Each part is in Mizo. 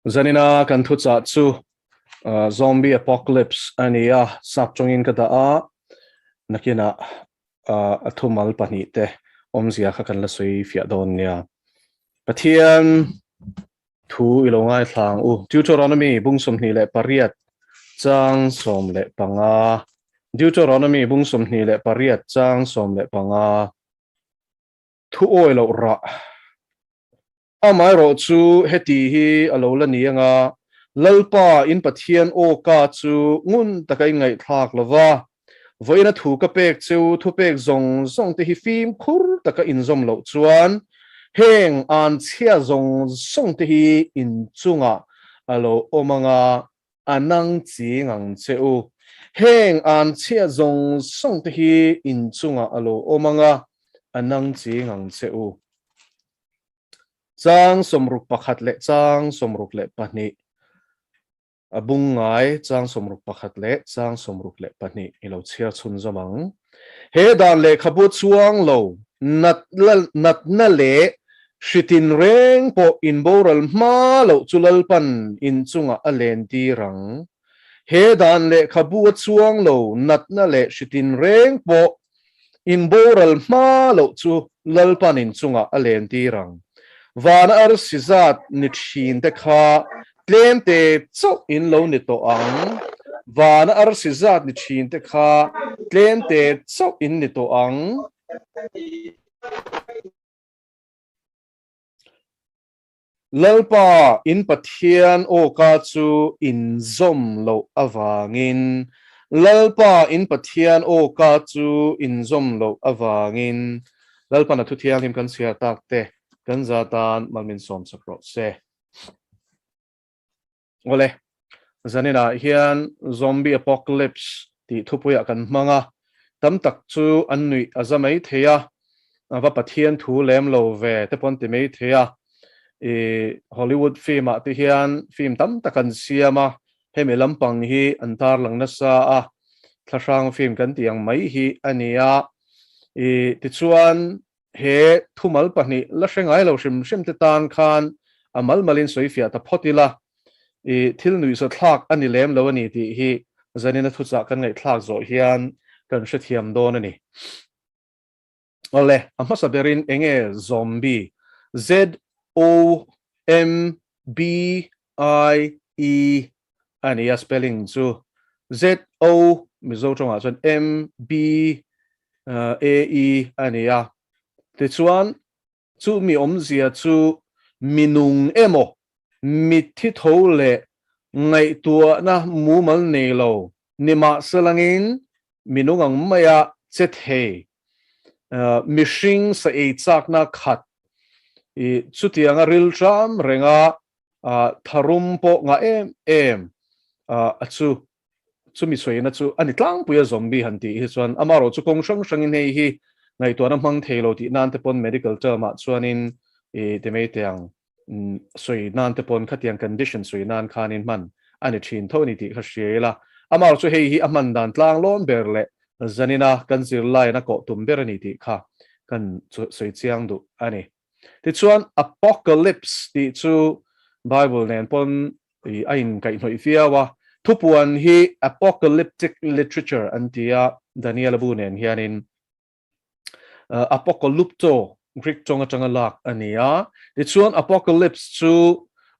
Zanina kan thuchah chu Zombie Apocalypse a ni a, sap tawngin ka dah a, nakinah a thumal pahnihte awmzia kha kan la sawi fiah dawn nia. Pathian thu i lo ngaithla ang u. Deuteronomy bung 28 chang 15 Deuteronomy bung 28 chang 15 Thu awi loh rah. Amaherawh chu heti hi a lo la ni anga, Lalpa in Pathian aw ka chu ngun taka in ngaihthlak lo va, vawiina thu ka pek cheu thupek zawng zawng te hi fimkhur taka inzawm loh chuan heng anchhia zawng zawng te hi in chungah a lo awm anga a nang ching ang che u. Heng anchhia zawng zawng te hi in chungah a lo awm anga a nang ching ang che u. Chang 61 leh chang 62 a bung ngai chang 61 leh chang 62 i lo chhiar chhunzawm ang. He dan lehkhabu chuang lo nat natna leh hritin reng pawh inboral hma loh chu Lalpan inchungah a lentir ang. He dan lehkhabu a chuang lo natna leh hritin reng pawh Inboral hma loh chu Lalpan inchungah a lentir ang. Vana arsi zat ni thin te kha tlemte chauh in lo ni tawh ang. Vana arsi zat ni thin te kha tlemte chauh in ni tawh ang. Lalpa in Pathian awka chu in zawm loh avangin Lalpa in Pathian awka chu in zawm loh avangin Lalpan a thu thianghlim kan chhiar tak te kan za tan mal min sawm sak rawh se. Awle, zaninah hian Zombie Apocalypse tih thupuiah kan hmang a, tam tak chu an nuih a za mai thei a, a va Pathian thu lem lo ve te pawh an ti mai thei a. I Hollywood film ah te hian film tam tak an siam a, hemi lampang hi an tarlang nasa a, thlahrang film kan tih ang mai hi a ni a. I tichuan He thumal pahnih la hre ngai lo hrim hrim te tan khan a mal malin sawi fiah ta phawt ila, i thil nuihza thlak a ni lem lo a ni tih hi zanina thuchah kan ngaihthlak zawh hian kan hrethiam dawn a ni. Awle, a hmasa berin enge zombie? Z-O-M-B I E a ni a spelling chu Z O Mizo tawngah chuan M B A E a ni a tichuan chu mi awmzia chu minung emaw mitthi tho leh ngaihtuahna mumal nei lo nimahselangin minung ang maia che thei mihring sa ei chakna khat i chutianga rilṭam renga tharum pawh ngah em em a chu chumi sawiina chu a ni tlangpui a zombie han tih hi chuan amaherawh chu kawng hrang hrangin hei hi ngaihtuahna hmang thei lo tih nan te pawn medical term ah chuanin i ti mai teh ang sawi nan te pawn khatiang condition sawi nan khanin hman a ni thin tho a ni tih kha hria ila amaherawh chu hei hi a hman dan tlang lawn ber leh zanina kan zirlaiin a kawh tum ber a ni tih kha kan sawi chiang duh a ni. Tichuan, apocalypse tih chu Bible nen pawn a inkaihhnawih viau a. Thupuan hi apocalyptic literature an ti a, Daniela bu nen hianin apokalupto Greek tawng atanga lak a ni a. Tichuan, apocalypse chu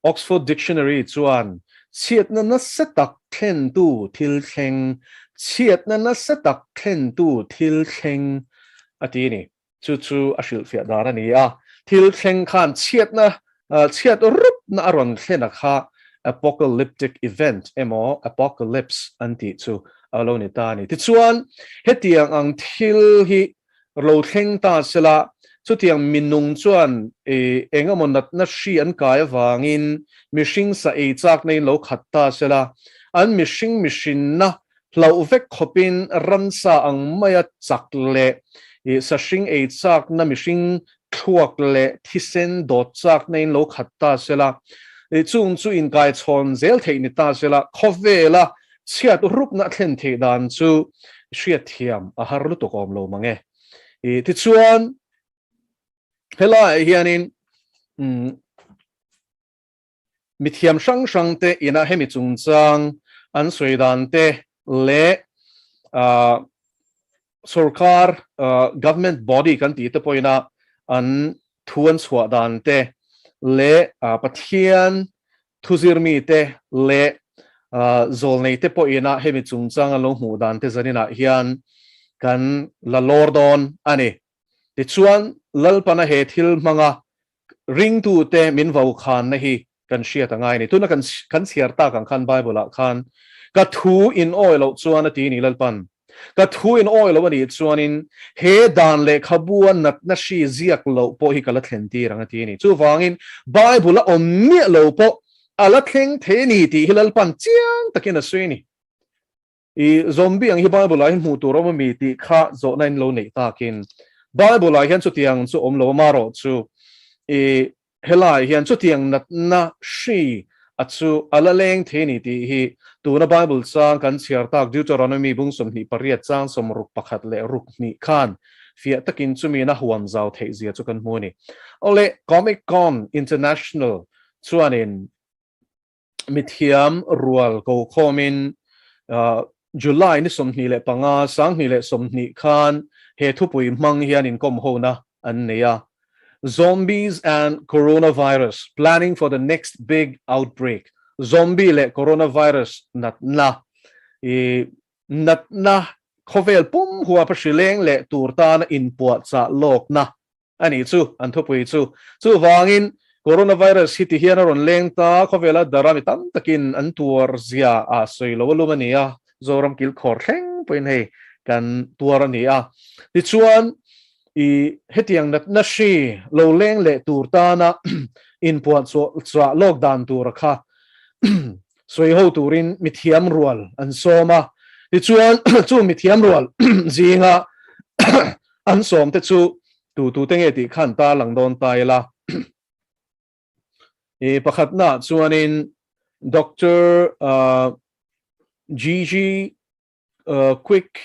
Oxford Dictionary chuan chhiatna nasa tak thlentu thil thleng, chhiatna nasa tak thlentu thil thleng a ti a ni. Chu chu a hrilhfiah dan a ni a, thil thleng khan chhiatna, chhiat rupna a rawn thlen a kha apocalyptic event emaw apocalypse an tih chu a lo ni ta a ni. Tichuan, hetiang ang thil hi lo thleng ta sela, chutiang minung chuan eng emaw natna hri an kai avangin mihring sa ei chakna in lo khat ta sela, an mihring mihrinna Hlauh vek khawpin ramsa ang maia chak leh sahring ei chakna mihring thluak leh thisen dawt chakna in lo khat ta sela, chung chu inkaichhawn zel theih ni ta sela, khawvela chhiat rupna a thlen theih dan chu hriatthiam a har lutuk awm lo mang e. Tichuan, helaiah hianin. mithiam hrang hrang te ina hemi chungchang an sawi dan te leh sorkar government body kan tih te pawhin an thu an chhuah dan te leh Pathian thuzir mite leh zawlnei te pawhin hemi chungchang an lo hmuh dan te zaninah hian kan la lawr dawn a ni. Tichuan, Lalpana he thil hmanga ringtute min vokhanna hi kan hriat a ngai a ni. Tuna kan kan chhiar tak ang khan Bible-ah khan, Ka thu in awi loh chuan a ti ni Lalpan. Ka thu in awi loh a nih chuanin he dan lehkhabu a natna hri ziak loh pawh hi ka la thlen tir ang a ti a ni. Chuvangin Bible a awm miah lo pawh a la thleng thei a ni tih hi Lalpan chiang takin a sawi a ni. I zombie ang hi Bible ah hian hmuh tur awm ami tih kha zawhna in lo neih takin Bible ah hian chutiang chu awm lo amarawh chu i helai hian chutiang natna hri a chu a la leng thei ni tih hi tuna Bible chang kan chhiar tak Deuteronomy bung 28 chang 61 leh ruk hnih khan fiah takin chumi na huam zau theih zia chu kan hmu a ni. Awle Comic Con International chuanin mithiam rual ko khawmin July ni 25, 2020 khan he thupui hmang hian inkawm hona an nei a. Zombies and Coronavirus, Planning for the Next Big Outbreak, Zombie leh Coronavirus natna, i natna khawvel pum huapa hrileng leh tur tana inpuahchah lawkna A nih chu, an thupui chu. Chuvangin, Coronavirus hi ti hian a rawn leng ta, khawvela dara mi tam takin an tuar zia a sawi lo alum a ni a, Zoram kilkhawr thleng pawhin hei kan tuar a ni a. Tichuan, i hetiang natna hri lo leng leh tur tana inpuah chhuah lawk dan tura kha sawi ho turin mithiam rual an sawm a. Tichuan, chu mithiam rual zinga An sawm te chu tu tu te nge tih khan tar lang dawn ta ila. I pakhatna chuanin Doctor Gigi Quick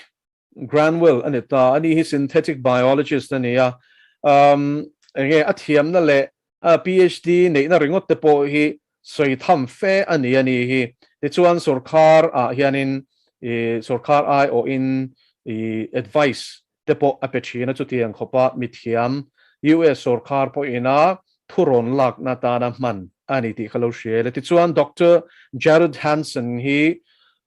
Granwell a ni ta. Ani hi synthetic biologist a ni a. Enge a thiamna leh a PhD neihna ringawt te pawh hi sawi tham fe a ni a ni hi. Tichuan sorkar ah hianin i sorkar aiawhin i advice te pawh a pe thin a, chutiang khawpa mithiam US sorkar pawhin a thurawn lakna atana hman a ni tih kha lo hria ila. Tichuan Doctor Jared Hansen hi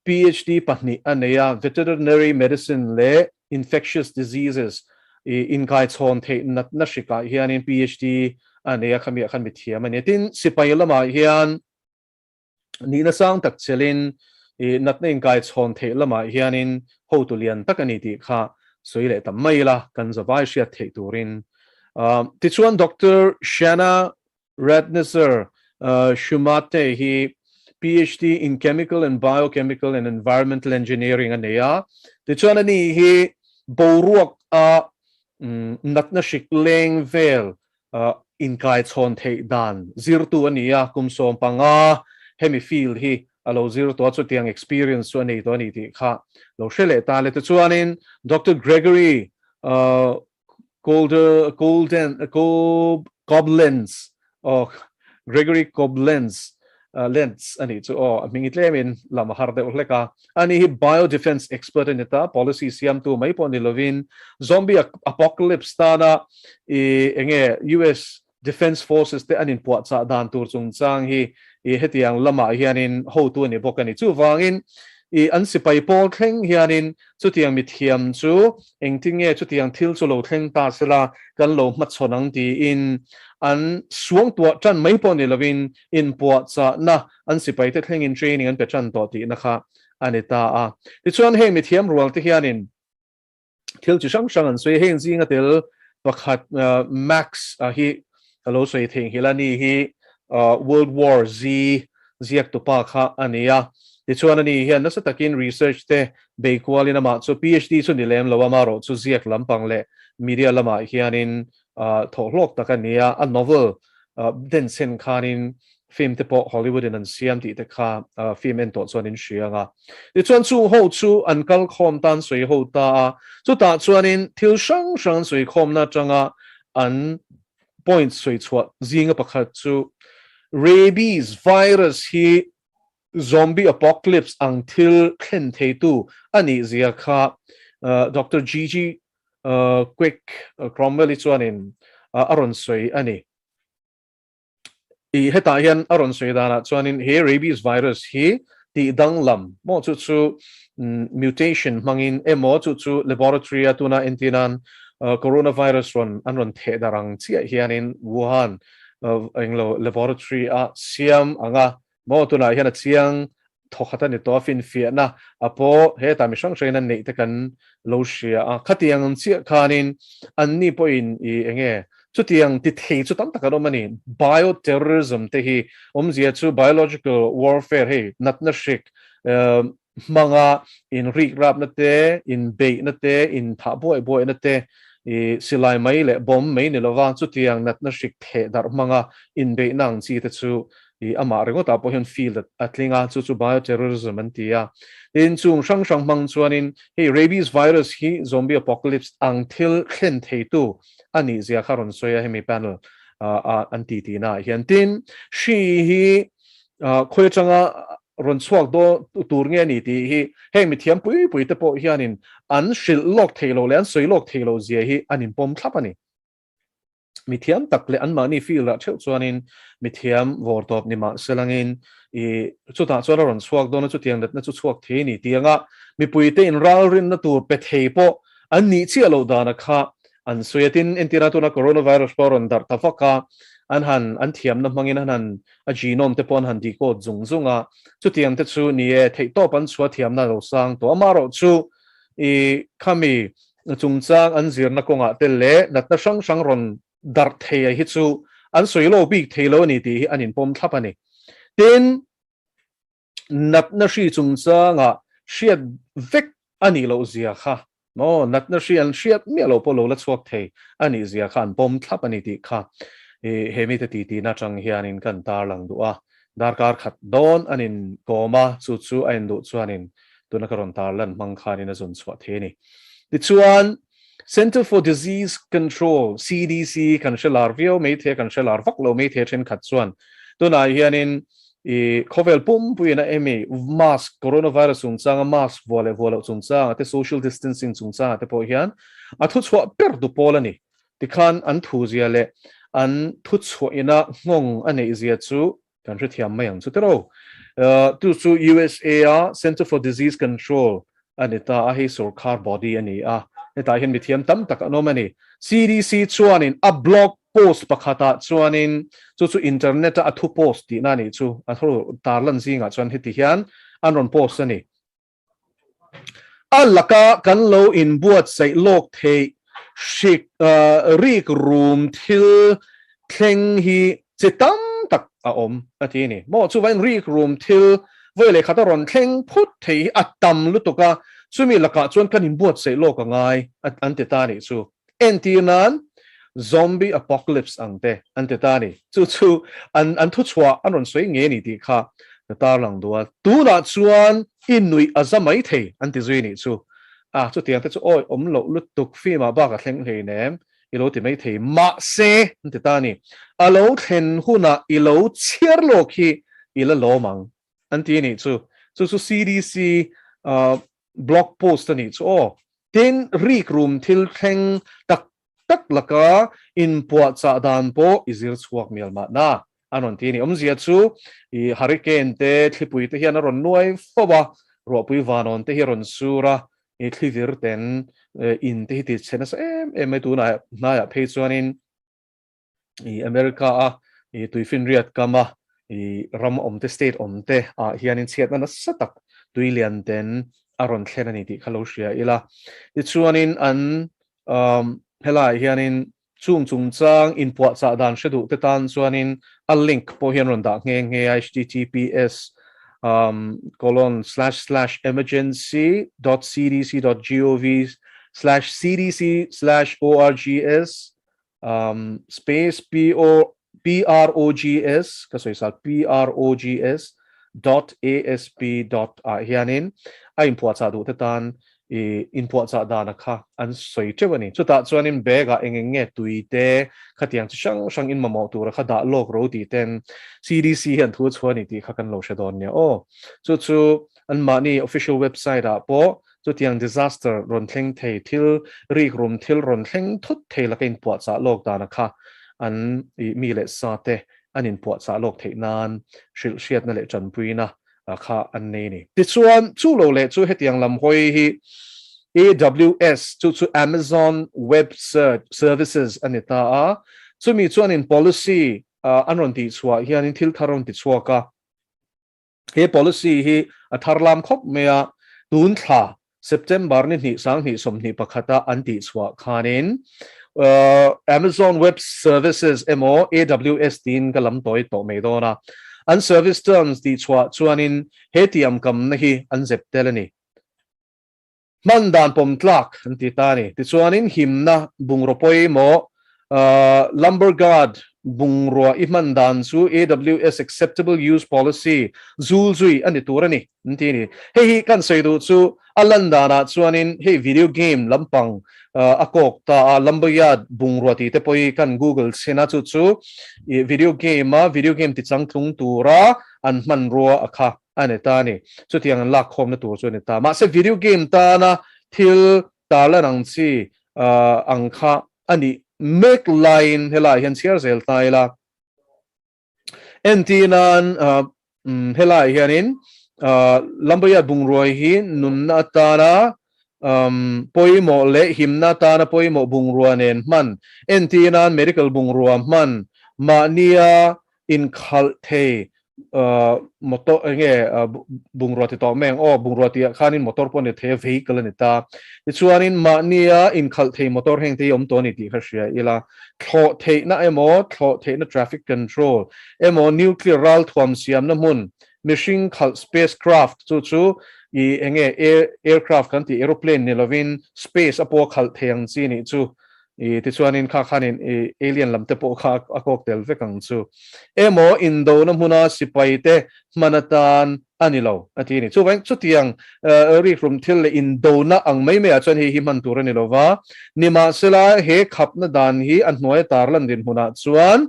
PhD pahnih a nei a, Veterinary Medicine leh Infectious Diseases i inkaichhawn theih natna hrikah hianin PhD a nei a, khamiah khan mithiam a ni. Tin, sipai lamah hian nihna sang tak chelin i natna inkaichhawn theih lamah hianin hotu lian tak a ni tih kha sawi leh ta mai ila, kan zavai hriat theih turin. Tichuan Doctor Shanna Radnitzer Shumate hi PhD in Chemical and Biochemical and Environmental Engineering a nei a. Tichuan ani hi boruak a natna hrik leng vel inkaichhawn theih dan zirtu a ni a, kum 15 hemi field hi a lo zir tawh a, chutiang experience chu a nei tawh a ni tih kha lo hre leh ta le. Tichuanin Doctor Gregory Golden, Golden, Koblenz, oh, Gregory Koblenz, Lentz a nih chu aw, a hming i tlemin lam a har deuh hlek a. Ani hi biodefense expert a ni ta, policy siamtu mai pawh ni lovin zombie apocalypse tana i enge US Defence Forces te an inpuahchah dan tur chungchang hi i hetiang lamah hianin hotu a ni bawk a ni. Chuvangin i an sipai pawl thleng hianin chutiang mithiam chu engtin nge chutiang thil chu lo thleng ta sela kan lo hmachhawn ang tiin an suangtuah tan mai pawh ni lovin inpuahchahna an sipaite thlengin training an pe tan tawh tihna kha a ni ta a. Tichuan heng mithiam rual te hianin thil chi hrang hrang an sawi a, heng zinga tel pakhat Max a hi ka lo sawi thei nghilh a ni hi World War Z ziak tupa kha a ni a, tichuan ani hian nasa takin research te bei kualin amah chu PhD chu ni lem lo amarawh chu ziak lampang leh media lamah hianin thawhhlawk tak a ni a, a novel denchhen khanin film te pawh Hollywood in an siam tih te kha film en tawh chuan in hria ang a. Tichuan chung ho chu an kal khawm tan sawi ho ta a, chutah chuanin thil hrang hrang an sawi khawmna atanga an point sawi chhuah zinga pakhat chu. Rabies virus hi zombie apocalypse ang thil thlen theitu a nih zia kha Doctor Gigi Quick Cromwell-i chuanin a rawn sawi a ni. I hetah hian a rawn sawi danah chuanin he rabies virus hi tih danglam maw chu chu mutation hmangin emaw chu chu laboratory a tuna entir nan coronavirus rawn an rawn theh darh ang chiah hianin Wuhan englo laboratory a siam anga maw tunah hian a chiang thawkhat a ni tawh a finfiahna a pawh hetah mi hrang hrangin an neih te kan lo hria a khatiang ang chiah khanin anni pawhin i enge chutiang ti thei chu tam tak an awm a ni bioterrorism te hi awmzia chu biological warfare hei natna hrik hmanga in rik rapna te in beihna te in thah buai buaina te i silai mai leh bomb mai ni lova chutiang natna hrik theh darh hmanga inbeihna ang chi te chu I amah ringawtah pawh hian field a tling a, chu chu bioterrorism an ti a. Tin, chung hrang hrang hmang chuanin hei rabies virus hi zombie apocalypse ang thil thlen theitu a nih zia kha rawn sawi a hemi panel a an ti tihna ah hian. Tin, hri hi khawi atanga rawn chhuak dawn tur nge a ni tih hi heng mithiam pui pui te pawh hianin an hrilh lawk thei lo leh an sawi lawk thei lo zia hi an inpawm thlap a ni. Mithiam tak leh anmahni field ah theuh chuanin mithiam vawr tawp ni mah se langin i chutah chuan a rawn chhuak dawn a, chutiang natna chu chhuak thei a ni tih anga mipuite inralrinna tur pe thei pawh an nih chiah loh dana kha an sawi a. Tin, entirna tuna coronavirus pawh a rawn darh ta vak a, an han an thiamna hmangin an han a genome te pawh an han decode zung zung a, chutiang te chu ni e, theihtawp an chhuah thiamna a lo sang tawh. Amaherawhchu i khami chungchang an zirna kawngah te leh natna hrang hrang rawn darh thei a hi chu an sawi lo bik thei lo a ni tih hi an inpawm thlap a ni. Tin, natna hri chungchangah hriat vek a nih loh zia kha maw, natna hri an hriat miah loh pawh lo la chhuak thei a nih zia kha an pawm thlap a ni tih kha he mite titi na atang hianin kan tarlang duh a. Darkar khat dawn an inkawm a, chu chu a induh chuanin tuna ka rawn tarlan hmang khanin a zawn chhuah thei a ni. Tichuan, Centre for Disease Control, CDC, kan hre lar viau mai thei a, kan hre lar vak lo mai thei a thenkhat chuan tunah hianin i khawvel pumpuiin a emi mask, coronavirus chungchanga mask vuah leh vuah loh chungchanga te, social distancing chungchanga te pawh hian a thuchhuah ber du pawl a ni. Tikhan an thuzia leh an thuchhuahina nghawng a neihzia chu Kan hrethiam mai ang chu tiraw. Tu chu USA a Center for Disease Control a ni ta a, hei sorkar body a ni a, hetah hian mithiam tam tak an awm a ni. CDC chuanin a blog post pakhatah chuanin chu chu internet a a thu post tihna a nih chu, a thu tarlan zingah chuan heti hian an rawn post a ni. A laka kan lo inbuatsaih lawk theih hrik rik rum thil thleng hi chi tam tak a awm a ti a ni. Maw chuvain rik rum thil vawi leh khat a rawn thleng phut thei hi a tam lutuk a, chumi lakah chuan kan inbuatsaih lawk a ngai an ti ta a nih chu. Entir nan zombie apocalypse ang te an ti ta a ni. Chu chu an an thuchhuah an rawn sawi nge a ni tih kha ka tarlang duh a. Tunah chuan i nuih a za mai thei an ti zui a nih chu. A, chutiang te chu awi awm loh lutuk film ah bak a thleng hlei nem i lo ti mai thei. Mahse an ti ta a ni. A lo thlen hunah i lo chhiar lawk hi i la lawm ang an ti a nih chu. Chu chu CDC blog post a nih chu aw. Tin, rik rum thil thleng tak tak laka inpuahchah dan pawh i zir chhuak mial mahna a rawn ti a ni. Awmzia chu i hurricane te, thlipui te hian a rawn nuai fo a, ruahpui vanawn te hi a rawn sur a, i thlivir ten in te hi ti chhe nasa em em mai tunah hnaiah phei chuanin i America a i tuifinriat kam a i ram awm te state awm te ah hianin chhiatna nasa tak tui lian ten a rawn thlen a ni tih kha lo hria ila. Tichuanin an helaiah hianin chung chungchang inpuahchah dan hre duh te tan chuanin a link pawh hian rawn dah nghe nghe a https colon slash slash emergency dot cdc dot gov slash cdc slash orgs um, space P O P R O G S ka sawi sal P R O G S dot A S P dot ah hianin a inphuahchah duh te tan I inpuahchah dana kha an sawi teuh a ni. Chutah chuanin bag-ah eng eng nge tui te, khatiang chi hrang hrang in mamawh tura kha dah lawk ro tih ten CDC hian thu a chhuah a ni tih kha kan lo hre dawn nia aw. Chu chu anmahni official website-ah pawh chutiang disaster rawn thleng thei thil rikrum thil rawn thleng thut thei laka inpuahchah lawk dana kha an mi leh sa te an inpuahchah lawk theih nan hrilh hriatna leh tanpuina kha an nei a ni. Tichuan, chu lo leh chu hetiang lam hawi hi AWS, chu chu Amazon Web Services a ni ta a, chumi chuanin policy an rawn tihchhuah hianin thil thar a rawn tichhuak a. He policy hi a thar lam khawp mai a, tun thla September ni hnih 20 21 a an tihchhuah khanin Amazon Web Services emaw AWS tiin ka lam tawi tawh mai dawn a, an service terms tihchhuah chuanin he tiamkamna hi an zep tel a ni. Hman dan pawm tlak an ti ta a ni. Tichuanin himna bungraw pawimawh Lumberguard bungrua i hman dan chu AWS Acceptable Use Policy zul zui a ni tur a ni, an ti a ni. Hei hi kan sawi duh chu a lan danah chuanin hei video game lampang a kawk ta a, Lumberyard bungrua tih te pawh hi kan Google chhin a, chu chu video game a video game ti changtlung tura an hmanrua a kha a ni ta a ni. Chutiang an lakkhawmna tur chu a ni ta. Mahse video game tana thil tarlan ang chi ang kha a nih mek laiin helaiah hian chhiar zel ta ila. Entir nan helaiah hianin Lambayat bungrua hi nunna atana pawimawh leh himna atana pawimawh bungrua nen hman, entir nan medical bungrua hman, mahnia inkhalh thei motor enge bungrua ti tawh mai ang aw bungrua tih ah khanin motor pawh a ni thei a vehicle a ni ta tichuanin mahnia inkhalh thei motor heng te hi awm tawh a ni tih kha hria ila thlawh theihna emaw thlawh theihna traffic control emaw nuclear ral thuam siamna hmun mihring khalh spacecraft chu chu i enge aircraft kan tih aeroplane ni lovin space a pawh a khalh thei ang chi nih chu I tichuanin kha khanin i alien lam te pawh kha a kawk tel vek ang chu. Emaw indona hmuna sipai te hman atan a ni lo a ti a ni. Chuvangin chutiang rikrum thil leh indona ang mai maiah chuan hei hi hman tur a ni lo va. Nimahsela he khapna dan hi a hnuaia tarlan dinhmunah chuan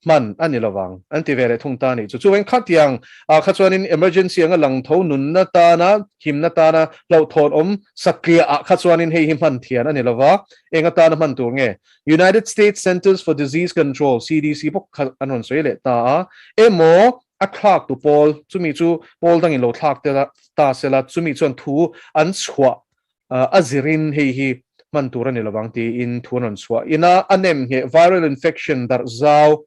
hman a ni lovang an ti ve leh thung ta a nih chu. Chuvangin khatiang ah kha chuanin emergency anga lang tho nunna tana himna tana hlauhthawn awm satliah ah kha chuanin hei hi hman thian a ni lova, eng atana hman tur nge? United States Centers for Disease Control, CDC, bawk kha an rawn sawi leh ta a, emaw a thlak tu pawl, chumi chu pawl dangin lo thlak ta sela, chumi chuan thu an chhuah a zirin hei hi hman tur a ni lovang tiin thu an rawn chhuah. Ina a nem ngheh viral infection darh zau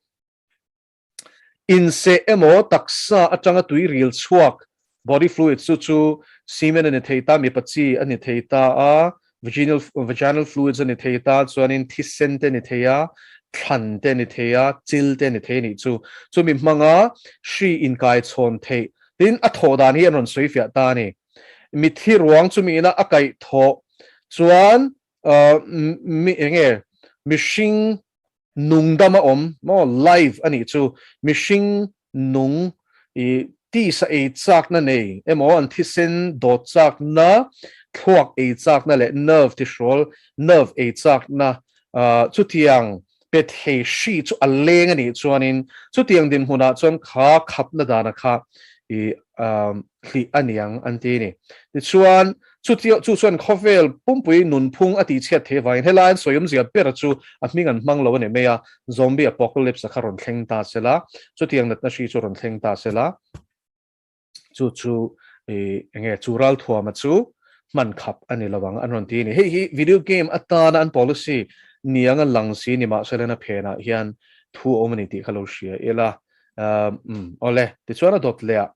inseh emaw taksa atanga tui ril chhuak body fluids chu chu semen a ni thei ta, mipa chi a ni thei ta a, vaginal vaginal fluids a ni thei ta, chuanin thisen te a ni thei a, thlan te a ni thei a, chil te a ni thei a nih chu. Chumi hmanga hri inkaichhawn theih tin a thawh dan hi an rawn sawi fiah ta a ni. Mitthi ruang chumi ina a kaih thawh chuan mi enge mihring nung dam a awm maw live a nih chu mihring nung i tisa ei chakna nei emaw an thisen dawt chakna thluak ei chakna leh nerve tihrawl nerve ei chakna chutiang pe thei hri chu a leng a nih chuanin chutiang dinhmunah chuan kha khapna dana kha i hlih a niang an ti a ni. Tichuan, chuti chu chuan khawvel pumpui nunphung a tihchhiat thei avangin helai an sawi awmzia ber chu a hming an hmang lo a ni mai a, zombie apocalypse a kha rawn thleng ta sela, chutiang natna hri chu rawn thleng ta sela, chu chu i enge chu ralthuama chu hman khap a ni lo ang an rawn ti a ni. Hei hi video game atana an policy niang a lang si ni mahse lena phenah hian thu a awm a ni tih kha lo hria ila. Um awle, tichuan a dawt leh a.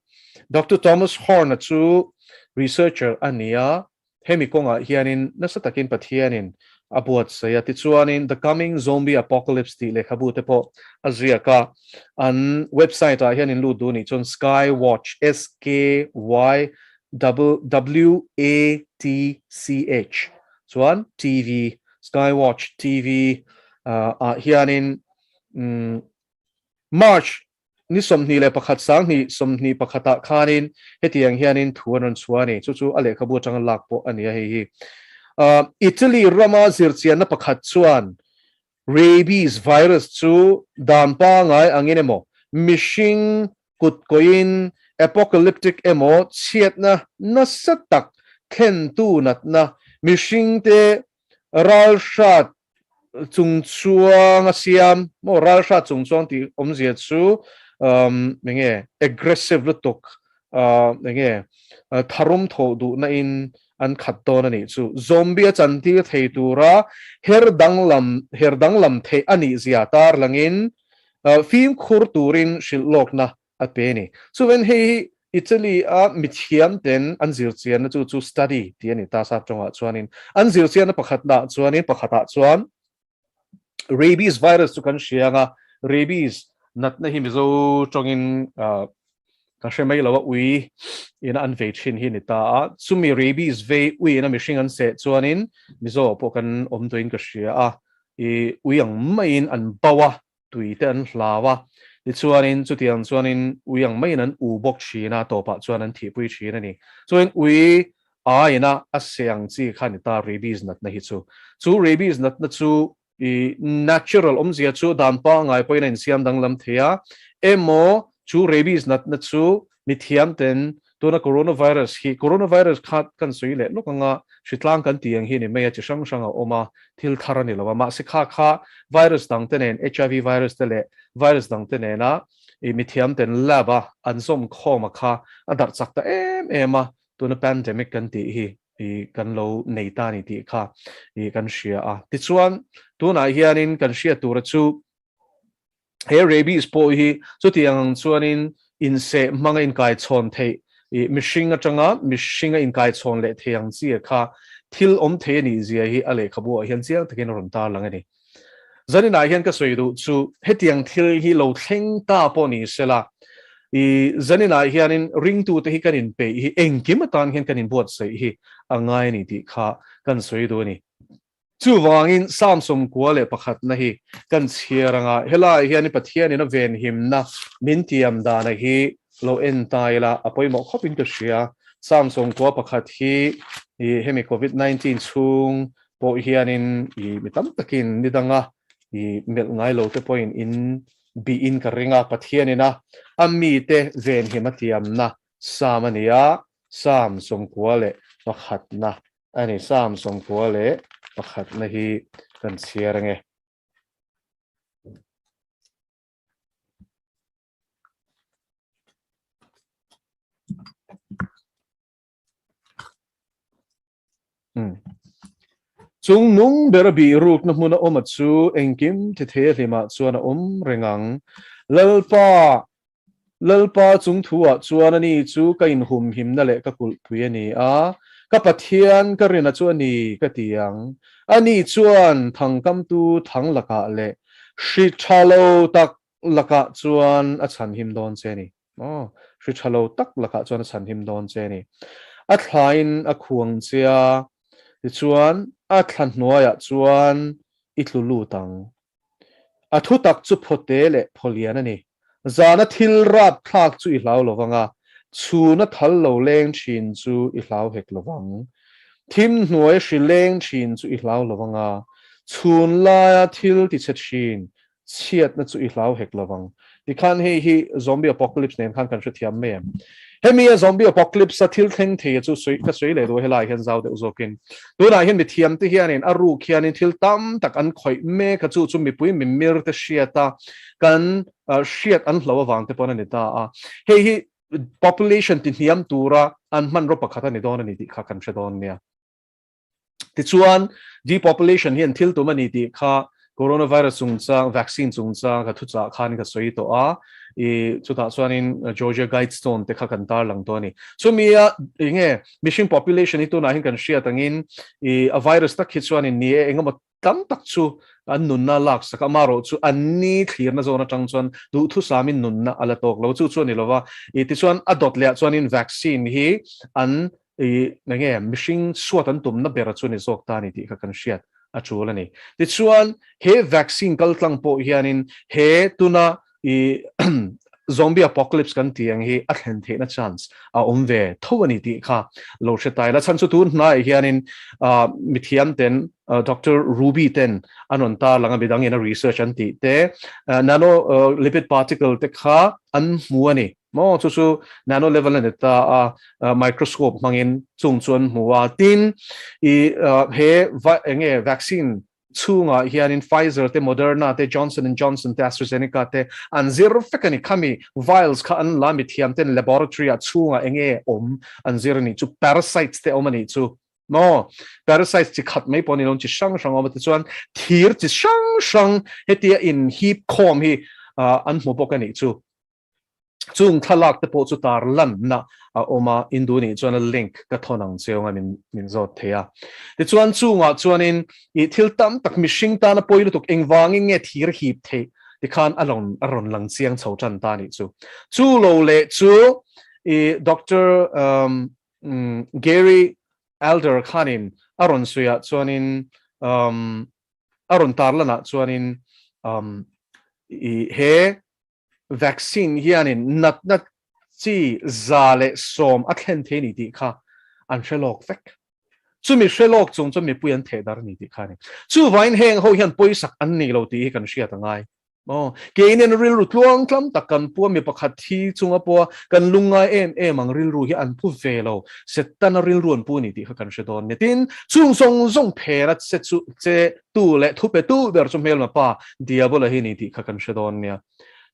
Doctor Thomas Horn-a chu researcher a ni a, hemi kawngah hianin nasa takin Pathianin a buatsaih a, tichuanin The Coming Zombie Apocalypse tih lehkhabu te pawh a ziak a, an website ah hian in lut duh nih chuan Skywatch, S-K-Y W-A-T-C-H, chuan TV, Skywatch TV, ah hianin March. ni 21 2021 ah khanin hetiang hianin thu an rawn chhuah a ni. Chu chu a lehkhabu atanga lak pawh a ni a hei hi. Italy rama zirchianna pakhat chuan rabies virus chu dan pangai angin emaw mihring kut kawiin apocalyptic emaw chhiatna nasa tak thlentu natna mihringte ralhrat chungchuang a siam maw ralhrat chungchuang tih awmzia chu umm enge aggressive lutuk ah enge tharum thawh duhna in an khat dawn a nih chu zombie a chantir thei tura her danglam her danglam theih a nih zia tarlangin fimkhur turin hrilh lawkna a pe a ni. Chuven hei hi Italy a mithiam ten an zirchianna chu chu study tih a ni ta sap tawngah chuanin an zirchianna pakhatna chuanin pakhatah chuan rabies virus chu kan hria anga rabies natna hi Mizo tawngin ka hre mai lo a ui ina an vei thin hi ni ta a chumi rabies vei ui ina mihring an seh chuanin Mizo pawh kan awm tuin ka hria a i ui ang maiin an bauh a tui te an hlau a, tichuanin chutiang chuanin ui ang maiin an u bawk thin a, tawpah chuan an thihpui thin a ni. Chuan ui aiina a seh ang chi kha ni ta rabies natna hi chu. Chu rabies natna chu i natural awmzia chu dan pangngai pawhin a insiam danglam thei a, emaw chu rabies natna chu Mithiam ten tuna coronavirus hi, coronavirus kha kan sawi leh lawk anga hritlang kan tih ang hi ni mai a, chi hrang hrang a awm a, thil thar a ni lo a, mahse kha kha virus dang te nen, HIV virus te leh virus dang te nena i mithiam ten lab a an zawm khawm a kha a darh chak ta em em a, tuna pandemic kan tih hi i kan lo nei ta a ni tih kha i kan hria a. Tichuan tunah hianin kan hriat tura chu He rabies pawh hi chutiang ang chuanin inseh hmanga inkaichhawn theih, ih mihring atanga mihringa inkaichhawn leh thei ang chi kha thil awm thei a nih zia hi a lehkhabu ah hian chiang takin a rawn tarlang a ni. Zaninah hian ka sawi duh chu hetiang thil hi lo thleng ta pawh ni sela, ih zaninah hianin ringtute hi kan inpeih hi engkim atan hian kan inbuatsaih hi a ngai a ni tih kha kan sawi duh a ni. Chuvangin Psalm 91 na hi kan chhiar anga helaiah hian Pathianin a venhimna min tiam dana hi lo en ta ila a pawimawh khawpin ka hria. Psalm 91 hi i hemi Covid 19 chhung pawh hianin i mi tam takin ni danga i melh ngai lo te pawhin in bihin ka ring a, Pathianin a a mite venhim a tiamna Psalm a ni a, Psalm 91 na A ni, Psalm 91 na hi kan chhiar ange. Chung nung ber a bih rukna hmuna awm a chu engkim ti thei a hlimah chuan a awm reng ang. Lalpa Lalpa chung thuah chuan ani chu ka inhumhimna leh ka kulhpui a ni a, ka Pathian ka rina chu a ni ka ti ang. Ani chuan thangkamtu thang lakah leh hri tha lo tak lakah chuan a chhanhim dawn che a ni. Aw, hri tha lo tak lakah chuan a chhanhim dawn che a ni. A thlain a khuang che a, tichuan a thla hnuaiah chuan i tlu lut ang. A thutak chu phawte leh phawlian a ni. Zana thil rap thlak chu i hlau lovang a, chhuna thal lo leng thin chu i hlau hek lovang. Thim hnuai hri leng thin chu i hlau lovang a, chhun laia thil tichhe thin chhiatna chu i hlau hek lovang. Tikhan hei hi zombie apocalypse nen khan kan hrethiam mai em? Hemi a zombie apocalypse a thil thleng thei chu sawi ka sawi leh duh helai hian zau deuh zawkin. Tunah hian mithiam te hianin a ruk hianin thil tam tak an khawih mek a, chu chu mipui mimir te hriat a, kan hriat an hlo avang te pawn a ni ta a. Hei hi population ti hniam tura an hmanraw pakhat a ni dawn a ni tih kha kan hre dawn nia. Tichuan, depopulation hian thil tum a ni tih kha coronavirus chungchang, vaccine chungchang ka thuchah khan ka sawi tawh a, i chutah chuanin Georgia Guidestone te kha kan tarlang tawh a ni. Chumi a enge mihring population hi tunah hian kan hriat angin i a virus tak hi chuanin ni e engemaw tam tak chu an nunna lak sak a, amaherawh chu an ni thlirna zawn atang chuan duhthusamin nunna a la tawk lo, chu chu a ni lova, i tichuan a dawt lehah chuanin vaccine hi an I enge mihring suat an tumna ber chu ni zawk ta a ni tih kha kan hriat a tul a ni. Tichuan, he vaccine kaltlang pawh hianin he tuna i Zombie apocalypse kan tih ang hi a thlen theihna chance a awm ve tho a ni tih kha lo hre ta ila. Chhan chu tun hnaiah hianin mithiam ten Doctor Ruby ten an rawn tarlang a, midangin a research an tih te nano lipid particle te kha an hmu a ni maw? Chu chu nano level a ni ta a, microscope hmangin chung chu an hmu a. Tin, i he enge vaccine chhungah hianin Pfizer te, Moderna te, Johnson and Johnson te, AstraZeneca te an zir vek a ni. Khami vials kha an la mithiam ten laboratory ah chhungah enge awm an zir a nih chu, parasites te awm a nih chu maw? Parasites chi khat mai pawh a ni lo, chi hrang hrang a awm a, tichuan thir chi hrang hrang hetia inhip khawm hi an hmu bawk a nih chu. Chung thlalak te pawh chu tar lanna a awm a, Indu nih chuan a link ka thawn ang che awnga min min zawt thei a. Tichuan chungah chuanin i thil tam tak mihring tana pawi lutuk engvangin nge thir hip theih tikhan a rawn a rawn lang chiang chho tan ta nih chu. Chu lo leh chu i Doctor um Gary Alder khanin a rawn sawiah chuanin um a rawn tar lanah chuanin um i he Vaccine hianin natna chi 110 a thlen thei a ni tih kha an hre lawk vek. Chumi hre lawk chung chuan mipui an theh dar a ni tih kha a ni. Chuvangin heng ho hian pawisak an nei lo tih hi kan hriat a ngai. Aw, keinian rilru tluang tlam tak kan pu a, mi pakhat thi chunga pawha kan lungngai em em ang rilru hi an pu ve lo. Setana rilru an pu a ni tih kha kan hre dawn. Nitin chung zawng zawng phena che chu che tu leh thu pe tu ber chu hmelma pa Diabola hi a ni tih kha kan hre dawn nia.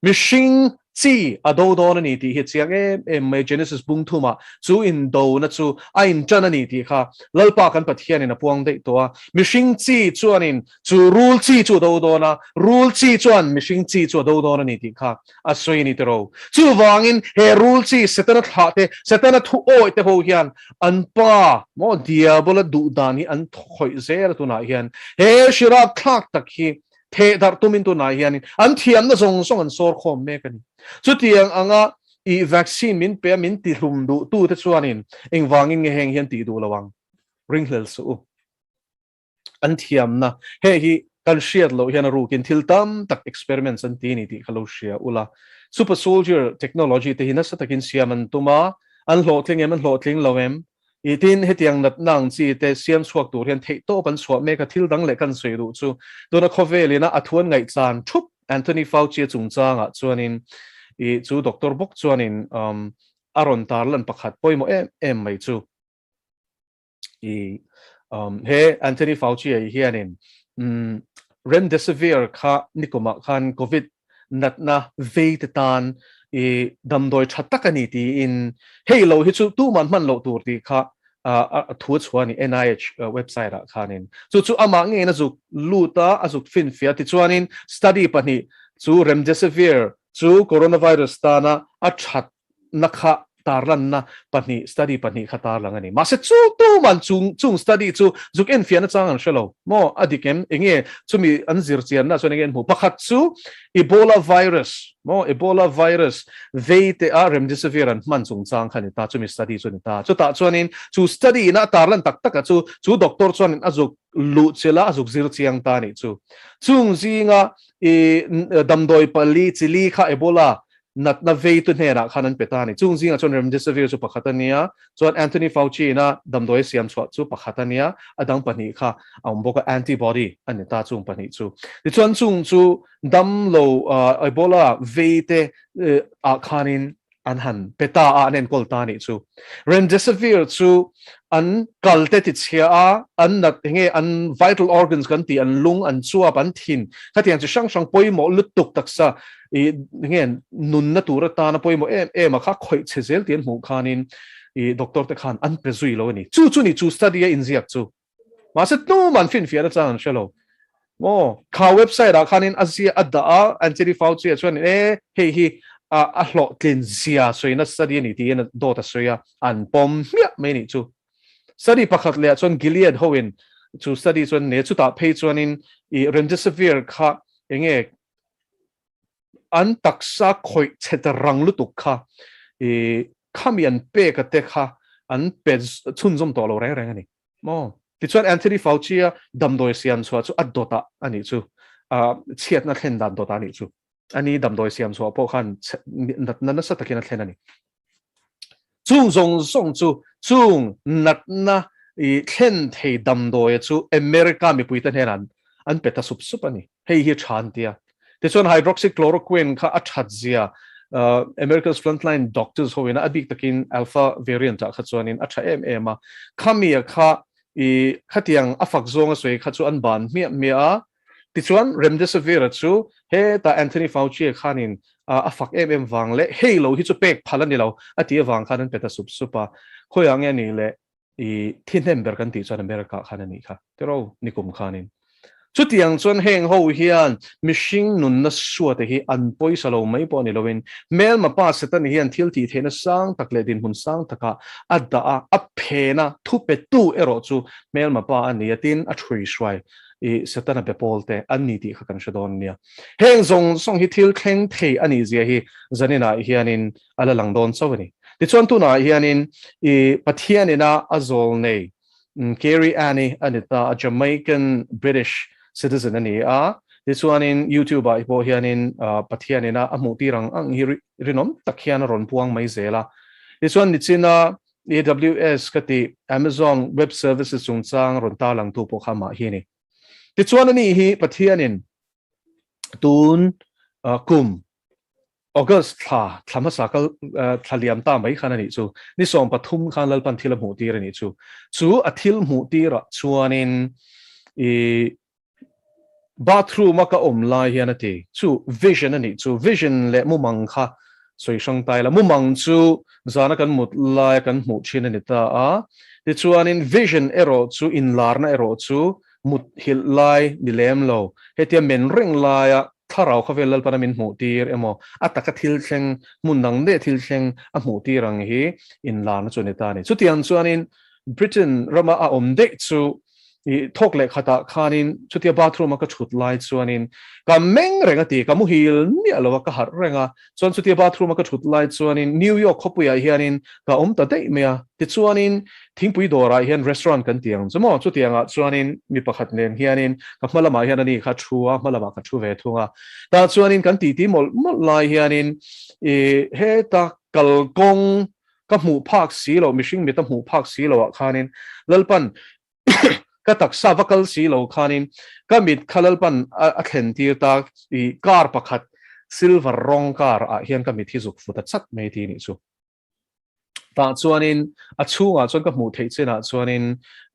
Mihring chi a do dawn a ni tih hi a chiang em em mai. Genesis bung thumah chu indona chu a intan a ni tih kha Lalpa kan Pathianin a puang daih tawh a. Mihring chi chuanin chu rul chi chu a do dawn a, rul chi chuan mihring chi chu a do dawn a ni tih kha a sawi a ni tiro. Chuvangin he rul chi Setana thlah te, Setana thu awih te ho hian an pa maw Diabola duh dan hi an khawih zel a tunah hian he hrirat thlak tak hi theh darh tumin tunah hianin an thiamna zawng zawng an sawr khawm mek a ni. Chutiang anga i vaccine min pe a min tihlum duh tu te chuanin engvangin nge heng hian tih duh lo ang? Ringhlel suh u. An thiamna hei hi kan hriat loh hian a rukin thil tam tak experiments an ti a ni tih kha lo hria ula. Super soldier technology te hi nasa takin siam an tum a, an hlawhtling em an hlawhtling lo em? I tin hetiang natna ang chi te siam chhuak tur hian theihtawp an chhuah mek a, thil dang leh kan sawi duh chu tuna khawvelina a thuan ngaihchan thup Anthony Fauci-a chungchangah chuanin i chu doctor bawk chuanin a rawn tarlan pakhat pawimawh em em mai chu i he Anthony Fauci-a hianin Remdesivir kha nikumah khan Covid natna vei te tan i damdawi tha tak a ni tiin hei lo hi chu tuman hman loh tur tih kha a thu a chhuah a ni NIH website ah khanin. Chu chu amah ngeiin a zuk lut a, a zuk finfiah tichuanin study pahnih chu Remdesivir chu coronavirus tana a that na kha tarlanna pahnih study pahnih kha tarlang a ni. Mahse chu tuman chung chung study chu zuk enfiahna chang an hre lo maw? A dik em? Enge chumi an zir chianna chuan enge an hmuh? Pakhat chu Ebola virus maw? Ebola virus vei te a remdesivir an hman chungchang kha a ni ta, chumi study chu a ni ta. Chutah chuanin chu study ina a tarlan tak taka chu chu doctor chuanin a zuk luh chilh a, a zuk zir chiang ta a nih chu. Chung zinga i damdawi pali chili kha Ebola natna veitu hnenah khan an pe ta a ni. Chung zingah chuan Remdesivir chu pakhat a nia, chuan Anthony Fauci ina damdawi a siam chhuah chu pakhat a nia, a dang pahnih kha a awm bawk a, antibody a ni ta chung pahnih chu. Tichuan chung chu damlo Ebola veite ah khanin an han pe ta a, an enkawl ta a nih chu. Remdesivir chu an kalte tichhia a, an nat enge an vital organs kan tih, an lung, an chuap, an thin, khatiang chi hrang hrang pawimawh lutuk taksa i nge nunna tur atana pawimawh em em a kha khawih chhe zel tih an hmuh khanin i doctor te khan an pe zui lo a ni. Chu chu ni chu study a inziak chu. Mahse tum an finfiahna chang an hre lo. Maw kha website ah khanin a zia a dah a, Anthony Fauci ah chuan e hei hi a a hlawhtlin zia sawina study a ni tiin a dawt a sawi a, an pawm hmiah mai nih chu. Study pakhat leh ah chuan Gilead hoin chu study chuan ne chutah phei chuanin i Remdesivir kha enge an taksa khawih chhe ta rang lutuk kha i khami an pek a te kha an pe chhunzawm tawh lo reng reng a ni maw. Tichuan Anthony Fauci-a damdawi siam chhuah chu a dawtah a nih chu, chhiatna thlen dan dawtah a nih chu. Ani damdawi siam chhuah pawh khan natna nasa takin a thlen a ni. Chung zawng zawng chu chung natna i thlen thei damdawia chu America mipuite hnenah an pe ta sup sup a ni. Hei hi tha an ti a. Tichuan hydroxychloroquine kha a that zia America's frontline doctors hoin a bik takin alpha variant ah kha chuanin a tha em em a. Khamia kha i khatiang a fak zawnga sawi kha chu an ban hmiah hmiah a. Tichuan, Remdesivir-a chu heta Anthony Fauci-a khanin a fak em em vang leh hei lo hi chu pek phal a ni lo a tih avang khan an pe ta sup sup a. Khawiah nge ni le i thi hnem ber kan tih chuan America khan a nih kha tiraw nikum khanin. Chutiang chuan heng ho hian mihring nunna suate hi an pawisa lo mai pawh a ni loin hmelma pa Satan hian thil tih theihna sang tak leh dinhmun sang takah a dah a, a phen a, thupetu erawh chu hmelma pa a ni a tin a ṭhuihruai i Setana be pawl te an ni tih kha kan hre dawn nia. Heng zawng zawng hi thil thleng thei a nih zia hi zaninah hianin a la lang dawn chauh a ni. Tichuan tunah hianin i Pathian ina a zawl nei Kerry Anne a ni ta a, Jamaican British citizen a ni a. Tichuanin YouTube ah pawh hianin Pathian ina a hmuh tir ang ang hi rinawm tak hian a rawn puang mai zel a. Tichuan nichina AWS ka tih Amazon Web Services chungchang rawn tarlangtu pawh kha amah hi a ni. Tichuan ani hi Pathianin tun kum August thla thla hmasa kal thla liam ta mai khan a nih chu ni 13 khan Lalpan thil a hmuh tir a nih chu. Chu a thil hmuh tirah chuanin i Bathroom a ka awm lai hian a ti chu vision a nih chu vision leh mumang kha sawi hrang tai la mumang chu zana kan mut lai a kan hmuh thin a ni ta a tichuanin vision erawh chu inlarna erawh chu mut hilh lai ni lem lo hetia men reng laia thlarau khawvel Lalpana min hmuh tir emaw a taka thil thleng hmun dang daih thil thleng a hmuh tir ang hi inlarna chu a ni ta a ni chutiang chuanin Britain rama a awm daih chu I thawk leh khatah khanin chutia bathroom a ka thut lai chuanin ka meng reng a ti, ka muhil miah lo a, ka harh reng a. Chuan chutia bathroom a ka thut lai chuanin New York khawpuiah hianin ka awm ta daih mai a. Tichuanin thingpui dawrah hian restaurant kan ti ang chu maw, chutiangah chuanin mi pakhat nen hianin ka hma lamah hian ani kha thu a, hma lamah ka thu ve thung a. Tah chuanin kan titi mawlh mawlh lai hianin i heta kalkawng Ka hmuh phak si lo, mihring mit a hmuh phak si lo ah khanin Lalpan ka taksa va kal si lo khanin ka mit kha Lalpan a thlen tir ta i car pakhat silver rawng car ah hian ka mit hi zuk fut a chat mai ti nih chu. Tah chuanin a chhungah chuan ka hmuh theih chinah chuanin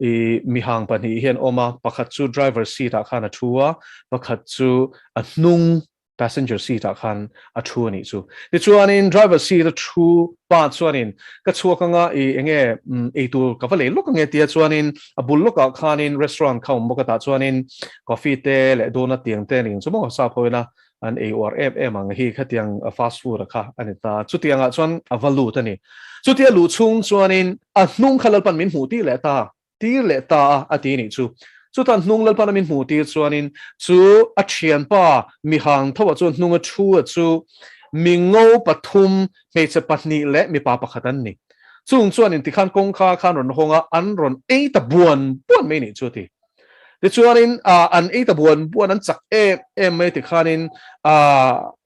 i mihang pahnih hian awm a, pakhat chu driver seat ah khan a thu a, pakhat chu a hnung passenger seat ah khan a thu a nih chu. Tichuanin driver seat a thu pa chuanin ka chhuak anga i enge eitur ka va lei lawk ange tia chuanin a bul lawkah khanin restaurant kha awm bawk a tah chuanin coffee te leh donut tiang te ning chu maw sap hoin a an ei uar em em ang hi khatiang fast food a kha a ni ta. Chutiangah chuan a va lut a ni. Chutia luh chhung chuanin a hnung kha Lalpan min hmuh tir leh ta. tir leh ta a, a ti nih chu. Chutan hnung Lalpana min hmuh tir chuanin chu a thianpa mihang tho ah chuan hnung a thu a chu mi ngo pathum, hmeichhe pahnih leh mipa pakhat an ni. Chung chuanin tikhan kawngka khan rawn hawng a, an rawn ei ta buan buan mai nih chu a ti. Tichuanin an ei ta buan buan an chak em em mai tikhanin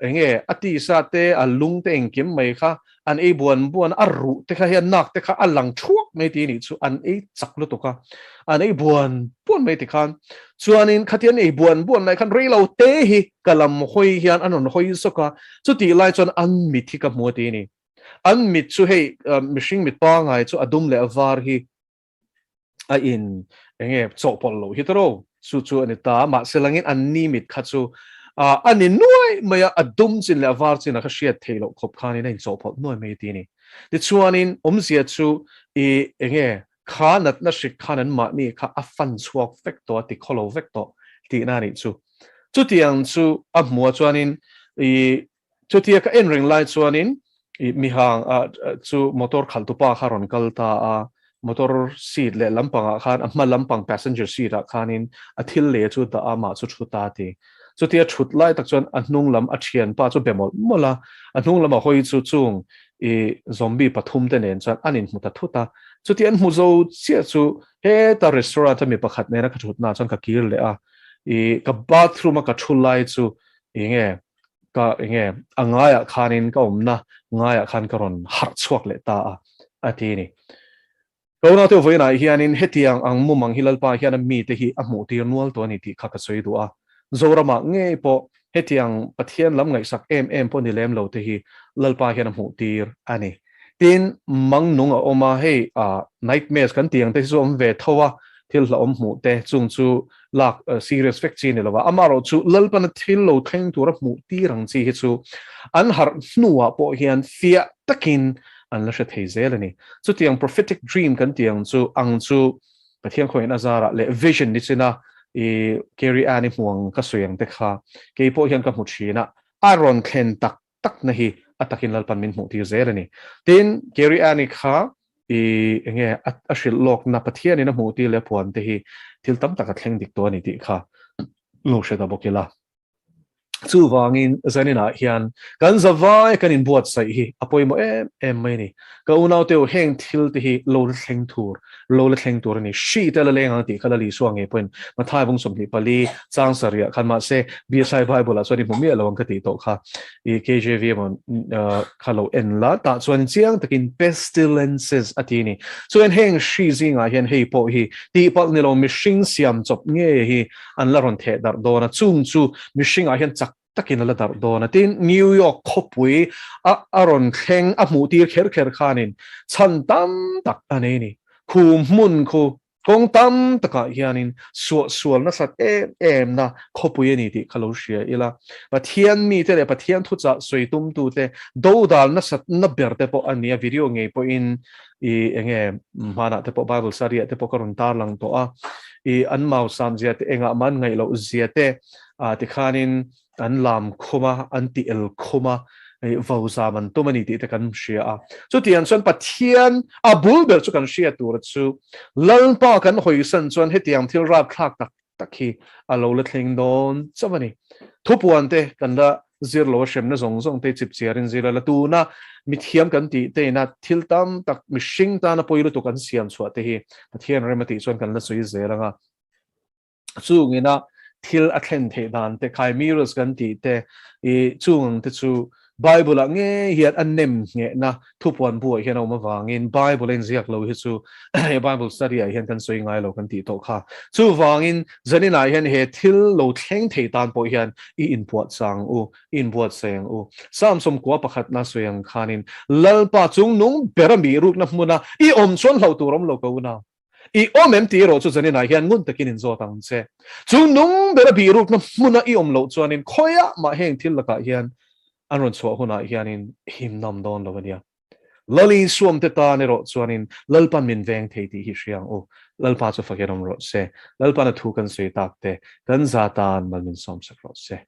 enge a tisa te a lung te engkim mai kha An ei buan buan a ruh te kha hian nak te kha a lang thuak mai ti nih chu an ei chak lutuk a, an ei buan buan mai ti khan. Chuanin khati an ei buan buan lai khan rei lo te hi ka lam hawi hian an rawn hawi zawk a, chutih lai chuan an mit hi ka hmu a ti a ni. An mit chu hei mihring mit pangai chu a dum leh a var hi a in enge chawhpawlh loh hi tawrh chu chu a ni ta mahse langin an ni mit kha chu a ni nuai mai a a dum chin leh a var chin a kha hriat theih loh khawp khanin a in chawhpawlh nuai mai ti a ni tichuanin awmzia chu i enge kha natna hrik khan an mahni kha a fan chhuak vek tawh a ti khawlo vek tawh tihna a nih chu chutiang chu a hmuh a chuanin i Chutia ka en reng lai chuanin i mihang ah chu motor khalhtupa kha rawn kal ta a, motor seat leh lampangah khan a hma lampang passenger seat ah khanin a thil lei chu dah a, amah chu thu ta a ti. Chutia thut lai tak chuan a hnung lam a thianpa chu be mawlh mawlh a, a hnung lam a hawi chu chung i zombie pathum te nen chuan an inhmu ta thut a. Chutia an hmu zo chiah chu heta restaurant a mi pakhat nena ka thutnaah chuan ka kir leh a, i ka bathroom a ka thu lai chu enge. Ka enge a ngaiah khanin ka awmna ngaiah khan ka rawn harh chhuak leh ta a, a ti a ni. Ka unau te vawiinah hianin hetiang ang mumang hi Lalpa hian a mite hi a hmuh tir nual tawh a ni tih kha ka sawi duh a. Zoramah ngei pawh hetiang Pathian lam ngaihsak em em pawh ni lem lo te hi Lalpa hian a hmuh tir a ni. Tin, mang nung a awm a, hei nightmares kan tih ang te hi chu awm ve tho a, thil hlauhawm hmuh te chung chu lak serious vek chi a ni lo a. Amaherawhchu Lalpana thil lo thleng tura hmuh tir ang chi hi chu an harh hnuah pawh hian fiah takin an la hre thei zel a ni. Chutiang prophetic dream kan tih ang chu ang chu Pathian khawihin a zarah leh vision ni china i Carrie Ann-i hmu ang ka sawi ang te kha kei pawh hian ka hmu thin a, a rawn thlen tak takna hi a takin Lalpan min hmuh tir zel a ni. Tin, Carrie Ann-i kha i enge a hrilh lawkna Pathianin a hmuh tir leh a puan te hi thil tam tak a thleng dik tawh a ni tih kha lo hre ta bawk ila. Chuvangin zaninah hian kan zavai kan inbuatsaih hi a pawimawh em em mai a ni. Ka unaute u, heng thil te hi lo la thleng tur, lo la thleng tur a ni. Hri te la leng ang tih kha Lali Isua ngei pawhin Mathai vung 24 chang sarih ah khan mahse BSI Bible ah chuan i hmu miah lo ang ka tih tawh kha i KJV emaw kha lo en la tah chuan chiang takin pestilences a ti a ni. Chuan heng hri zingah hian hei pawh hi tihpalh ni lo mihring siam chawp ngei hi an la rawn theh darh dawn a, chung chu mihringah hian chak takin a la darh dawn a. Tin, New York khawpui a a rawn thleng a hmuh tir kher kher khanin chhan tam tak a nei a ni. Khu hmun khu kawng tam takah hianin suahsual nasat em em na khawpui a ni tih kha lo hria ila. Pathian mite leh Pathian thuchah sawi tumtute dodal nasat na ber te pawh a ni a, video ngei pawhin i enge hmanah te pawh Bible study ah te pawh ka rawn tarlang tawh a, i an mausam zia te engah mah an ngaih loh zia te ah tikhanin an lam khum a, an ti el khum a, i vozam an tum a ni tih te kan hria a. Chutiang chuan Pathian a bul ber chu kan hria tur chu Lalpa kan hawisan chuan hetiang thil rapthlak tak tak hi a lo la thleng dawn chauh a ni. Thupuan te kan la zir lo a, hremna zawng zawng te chip chiarin zir a la tuna mithiam kan tih te ina thil tam tak mihring tana pawi lutuk an siam chhuah te hi Pathian rem a tih chuan kan la sawi zel ang a. Chungina thil a thlen theih dan te, chimeras kan tih te, i chung ang te chu Bible-ah ngei hian a nem nghehna thupuan buah hian a awm avangin Bible a inziak lo hi chu he Bible study-ah hian kan sawi ngai lo kan tih tawh kha. Chuvangin zaninah hian he thil lo thleng thei tan pawh hian i inpuahchang u, i inbuatsaih ang u. Psalm 91 na sawi ang khanin Lalpa chungnung bera mi rukna hmuna i awm chuan hlauh tur awm lo ka unau. I awm em tih erawh chu zaninah hian ngun takin inzawt ang che. Chu nung bera bihrukna hmuna i awm loh chuanin khawiah mah heng thil lakah hian an rawn chhuah hunah hianin him nawm dawn lo a nia. Lali suamte tan erawh chuanin Lalpan min veng thei tih hi hria ang u. Lalpa chu fakin awm rawh se. Lalpan a thu kan sawi tak te kan za tan mal min sawmsak rawh se.